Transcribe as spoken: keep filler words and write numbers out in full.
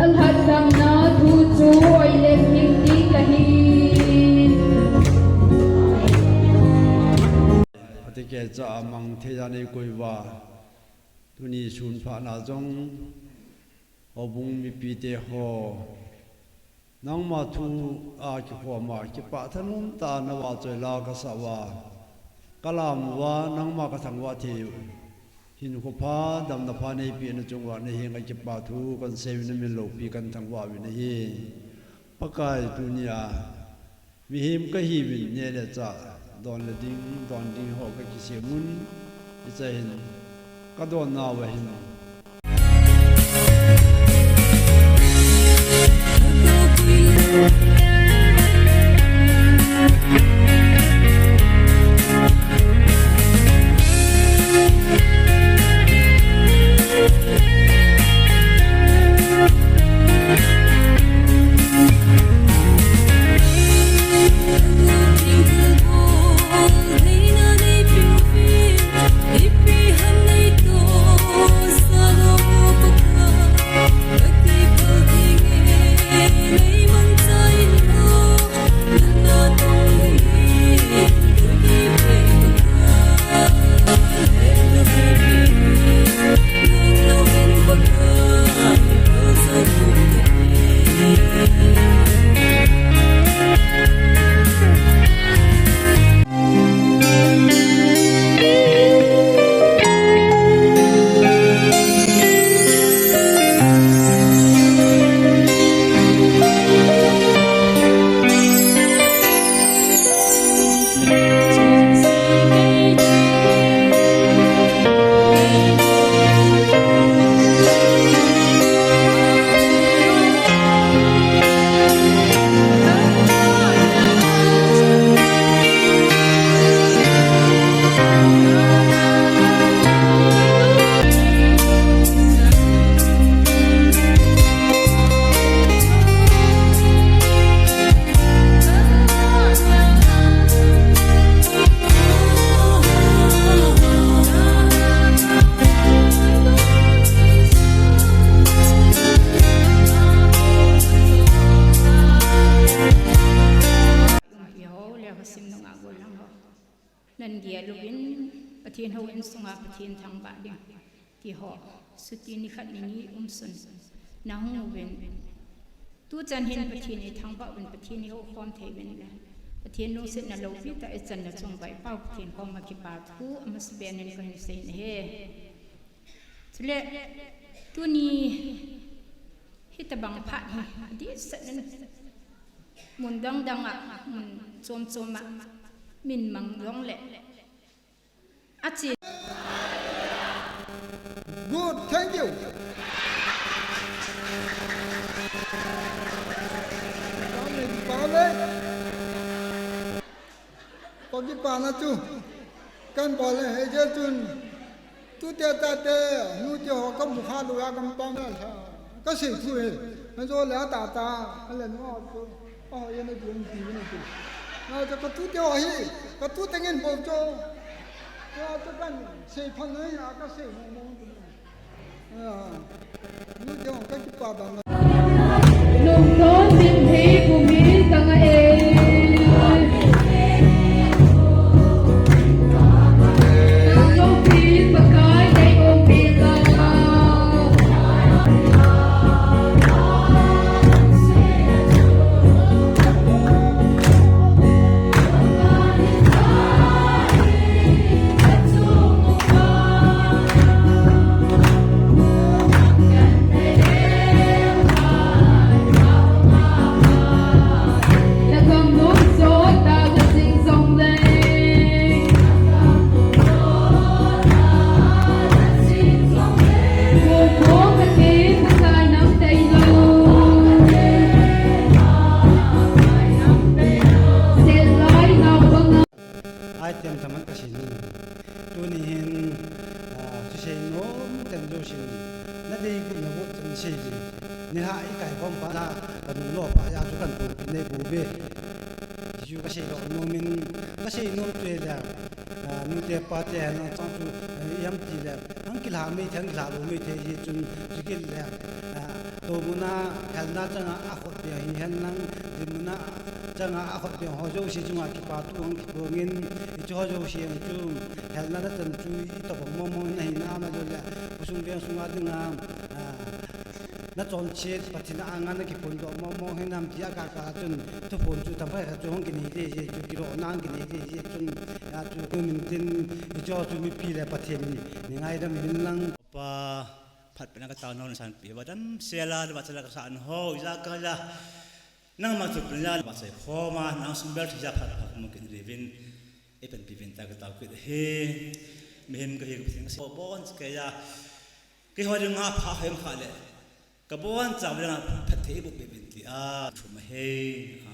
Alhadamna thu chu oi lem hing ti kahi. Ati ke cha amang thei dan ei koi va. Tuni sun pha na jong, Houbung mipi te ho. Nangma thu a kikhom a, kipah thanom tah a na vahchoi la kasa uva. Ka lam uva, nangma ka thangvah thei u. Hinkho pha, damna pha nei peh na chung uva, na henga kipa thu kan sei uvin, na min loupi kan thangvah uvin ahi. Pakai, tuni a mihem ka hi uvin, neh le chah don le ding, don ding ho ka kisem un, hiche hin ka don nau ahin. Nan gel uvin, Pathen houin sunga Pathen thangvah ding, ti ho, suti nikhat nini umsun, nahung uvin. Tuchan hin Pathen ithangvah uvin, Pathen ihoukhom thei uvin le, Pathen lungsetna loupi tah ichan na chung uva i Pau Pathen koma kipa thu amasapen in kahin sei ahi. Chule, tuni hitabang phat hi, adehset in mun dang dang a, mun chom chom a, min mang jong le. Achi. Good, thank you. Pau le. Pau le. Pau kipana chu. Kan bol le hei je chun. Tute tate, nute ho ka mukha lou a kan pang na sa. Ka sei thu e. Kan jo le a tata, a le nu a chu. A ho ye na ding ti ni chu. Na chu ka tute ho hi, ka tute ngen bol chu. Ka chu kan sei phan na ya ka sei mo mo chu. Ya. Nu chu ka kipa dan na. Lungthon min thei bu mi ka nga e. Item thaman ka sei nom. Tuni hin, ah, thusei nom ten jousen, na dei kum na got chan sei ji. Ni ha i kai khom pa na, ka nung lo pa ya chu kan pu pi nei pu ve. Chu ka sei lo nom in, ka sei nom tu le. Ah, nute pate henlang chang chu, eh, ipi ham tile, hung kilha maithei, hung kilha lou maithei, hichun, chukit le, ah, tou muna, helna changa akhut peng hihen lang, dinmuna changa akhut peng ho jouse chunga kipathu hung kipongin, hiche ho jouse chu, helna nachan chu, itobang mong mong nahi na, ahilouleh, khosung veng sunga dinga, ah, nachonset, Pathen anga nakiphondoh mong mong hinam tia kaka chun, thuphon chu tampi khat chu hung kinei ding ahi, chu kiloina hung kinei ding ahi, chun, a chu, tunin tin, hiche chu mipi le Pathen ni, nei ngaidam uvin lang. Pa, phatpena katao nom nasanpeh uva damsela, navahchoi la kasah ho, ijakai la, nangma chu pena la, navahchoi khoma, nang sung bel thei ja phat phat mu kit uvin, eipanpi uvin tia katao kit ahi, mihem kahi Pathen kasei, bon keiya, keiho dinga pha hem kha le, kabonchauva dinga phatthei eiboh peh uvin tia, thum ahi.